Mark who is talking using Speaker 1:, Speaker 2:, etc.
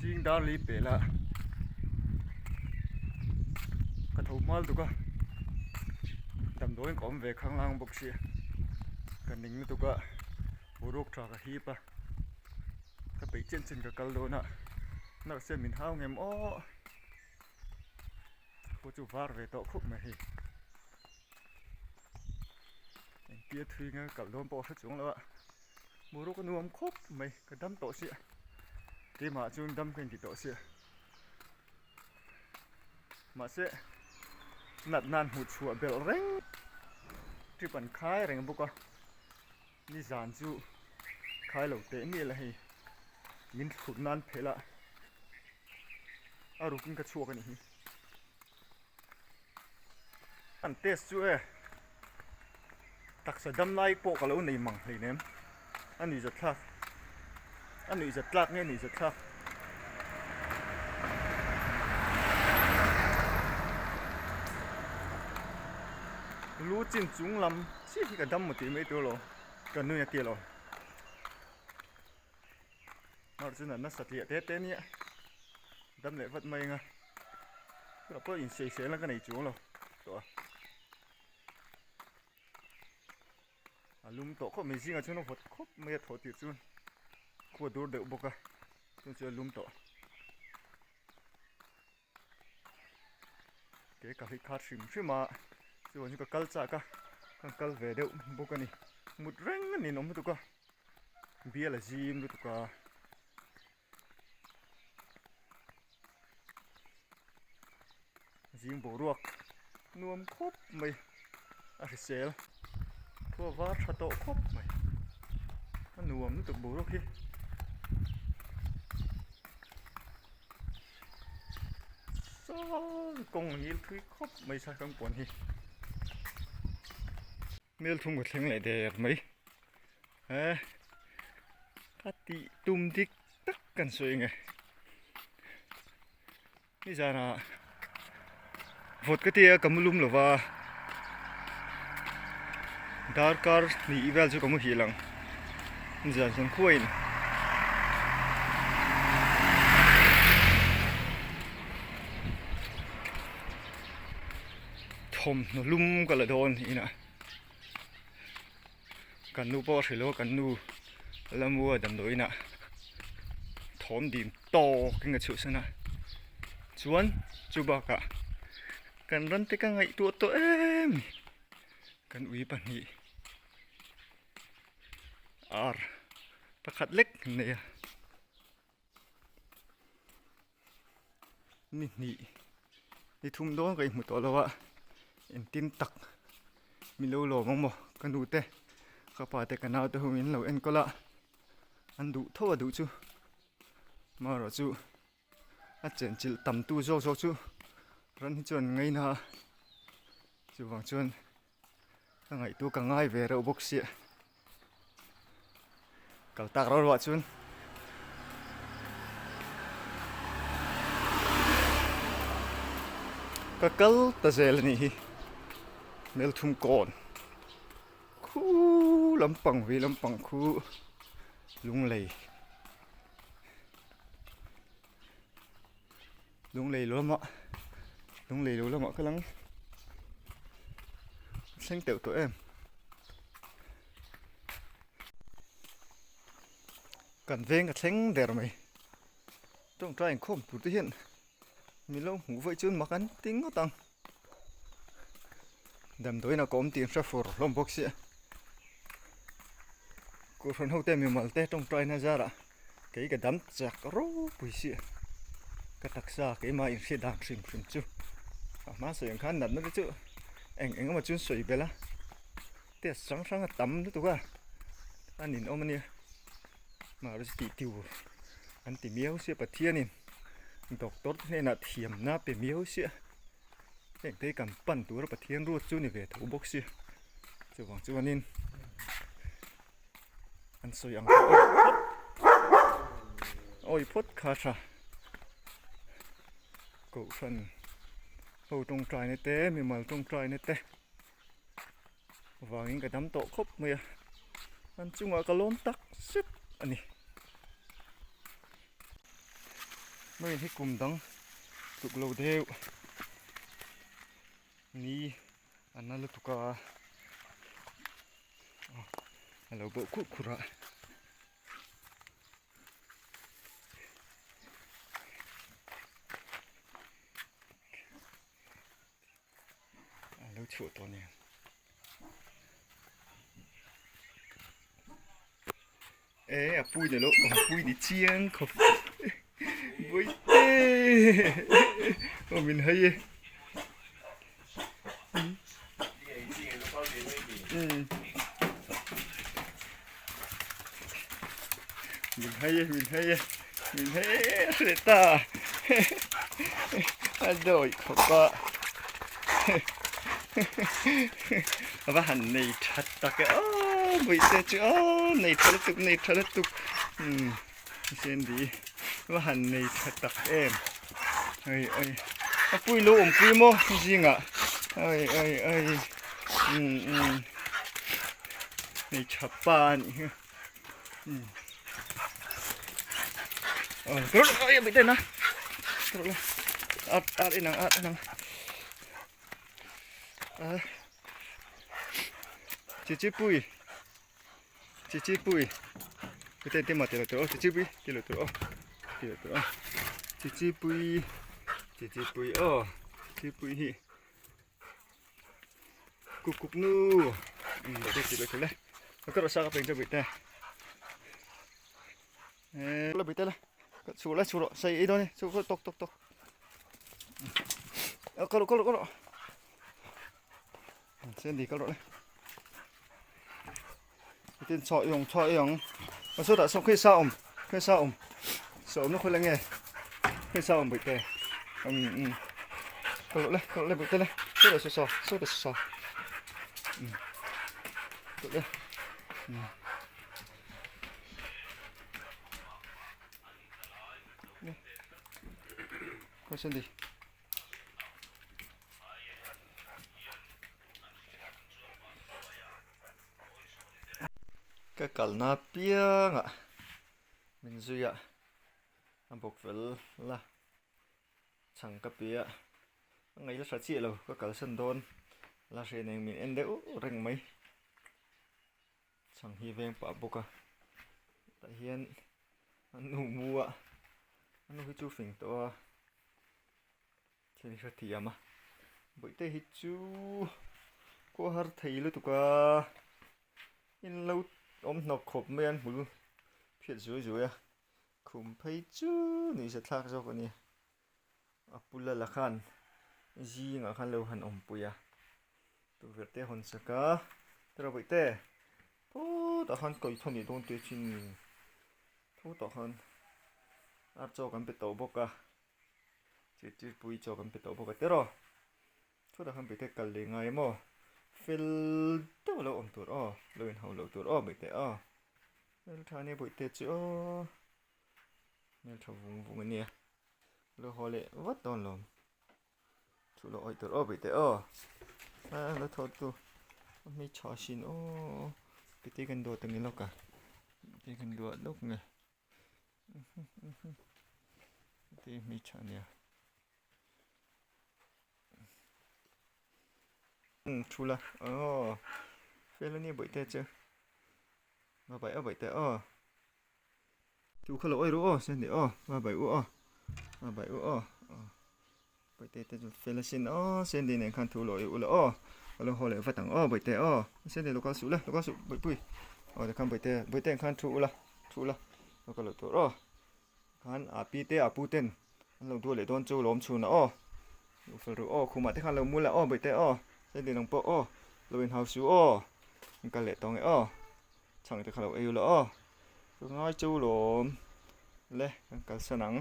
Speaker 1: Zing dar lei peh lah ka tho hmal tuk a damdawiin ka awm ve khanglang bawk sia ka ning lutuk a boruak tha ka hip a ka peih chen chen ka kal dawn a nurse hian min hau ngem aw pawh chu var ve tawh khawp mai hei engtia thui nge ka kal dawn pawh a hre chuang lo a. Boruak a nuam khawp mai ka dam tawh sia keimah chuan dam ka inti tawh sia mahse nat nan hmuh chhuah belh reng trip an khai reng bawk a nizan chu khai lo teh miah la hei min thlut nan phelh a a rukin ka chhuak a nih hi. An test chu e taksa dam lai pawh ka lo nei mang hleinem a nuih zat thlak a nuih zat tlak nge nuih zat thlak lu chin chung lam chiah hi ka dam maw tih mai tur lo ka nui a tia lo erawh chu natna satliah te te nia dam leh vat mai anga tunah pawh insawisel a ka nei chuang lo tawh a a lum tawh khawp mai zingah chuan a vawt khawp mai a thawh tirh chuan khua dur deuh bawk a chuan chu a lum tawh. Ke ka hlit khat hrim hrim a chuan chu ka kal chak a ka kal ve deuh bawk a ni mut reng a ninawm lutuk a bial a zim lutuk a zing boruak nuam khawp mai a hrisel khua var tha tawh khawp mai a nuam lutuk boruak hi. Saw kawng a ngil thui khawp mai sa kan puan hi hmel thum ka thleng leh der mai he ka tih tum dik tak kan sawi ang e nizanah vawt ka tia ka mu lum lo va darkar hnih vel chu ka mu hil ang nizan chuan khuain thawmhnaw lum ka la dawn inah kan nu pawh a hrilh a kan nu lamua damdawiin ah thawm dim tawk in ka chhuahsan a chuan chu bakah kan ran te ka ngaihtuah tawh em kan ui pahnih ar pakhat lek an nei a ni hnih ni thum dawn ka inhmu tawh lo a engtin tak min lo lawm ang maw ka nu te ka pa te ka nau te ho in lo enkawl a an duh tho a duh chu marawh chu a chenchilh tam tu zawk zawk chu ran hi chuan ngaina a chuvang chuan ka ngaihtuah ka ngai ve reuh bawk sia kal tak rauh rauh ah chuan ka kal ta zel a nih hi hmelthum kawn khu lampang vei lampang khu lunglei lunglei lo lamah lunglei lo lamah ka lang thleng teuh tawh em kan veng a thleng der mai tawngtai inkhawm tur te hian milo hmuh vaih chuan mak an ti ngawt ang damdawiin a ka awm tih an hre fur hlawm bawk sia kohhran ho te mimal te tawngtaina zarah kei ka dam chak ropui sia ka taksa keimah inhriat dan hrim hrim chu a hma sawi ang khan natna te chu eng eng emaw chu an sawi belh a test hrang hrang a tam lutuk a a ninawm a nia mahse tih tur an ti miau sia Pathianin doctor te hnenah thiamna pe miau sia heng te hi kan pan tura Pathian ruat chu ni ve tho bawk sia chuvang chuanin an sawi ang phawt awi phawt kha tha kohhran ho tawngtaina te mimal tawngtaina te vangin ka dam tawh khawp mai a an chungah ka lawm tak zet a ni. Mawiin hi kum dang tluk lo deuh ni a na lutuk a, a lo bawh khurh khurh a. A lo chhuah tawh nen. E a pui ni lo a pui ni chiang khawp Bawihte aw min hai e Min hai e min hai e min hai e a hreh ta a dawi khawp a a va han nei that tak e aw Bawihte chu aw nei tha lutuk nei tha lutuk umm Sandy a va han nei tha tak em oi oi a pui lo awm pui maw zingah oi oi oi umm umm nei tha pa a nih hi umm aw oi oi bawihte na at at inang at inang a chichipui chichipui te te ma tilo tur chichipui tilo tur aw tilo tur aw chichipui chichipui aw chichipui hi kuk kuk nu te tilo tur le ka rawh sa ka peng chu bui te la bui te la chu la chu rawh sei ei dawn e chu tok tok tok ka rawh ka rawh ka rawh sen di ka rawh le tin chaw yong chaw yong a saw tah saw khi sa awm khi sa awm sa awm na khawi la nge khi sa awm bawih te um um ka rawh le ka rawh le bawih te le saw tah saw saw saw tah saw saw um ka rawh le um Khawi sen di. Ka kalna piangah min zui a, a bawk fel la chhang ka pe a, a ngaih la hra chiah lo ka kalsan dawn la hre nen min en deuh reng mai. Chhang hi veng pah bawk a tah hian a nu mu a a nu hi chu fing tawh a thil hi hrethiam a bawihte hi chu khaw har thei lutuk a in lo awm hnawk khawp mai a an hmul phiat zuai zuai a khum phei chu nuihza thlak zawk a ni a pu lala khan zingah khan lo han awmpui a tukverh te a hawn sak a tiraw bawihte phutah khan kawi thaw nih dawn te chin phutah khan ar chaw kan pe tawh bawk a zirtirpui chaw kan pe tawh bawk a tiraw phutah khan bawihte kal leh ngai maw fel deuh a lo awm tur aw lo inhau loh tur aw bawihte aw hmeltha ania bawihte chu aw. Hmeltha vung vung a nia. Lo haw leh vat dawn lawm. Thu lo awih tur aw bawih teh aw. A lo thaw tu. A hmeichha sin aw. Pite kan dawt ang i lawk a. Pite kan luah lawk nge. Pite hmeichha a nia. Thu la aw. Fel a nia bawih te chu. Ba bai aw bawih teh aw. Chu kha lo awih ru aw sen ni aw va bai u aw va bai u aw bawihte te chu fel asin aw sen ni nen khan thu lo awih ula aw ka lo haw leh vat ang aw bawihte aw sen ni lo kal suh la lo kal suh bawihpui aw tikhan bawihte bawihte ang khan thu ula thu ula lo kal loh tur aw khan a pi te a pu ten an lo duah leh dawn chu lawm chhun a aw lo fel ru aw khumah te khan lo mu la aw bawihte aw sen ni nang pawh aw lo inhau suh aw an kal leh tawng e aw. Chhang te kha lo ei ula aw. Ka ngai cheu lawm. Le, kan kalsan ang.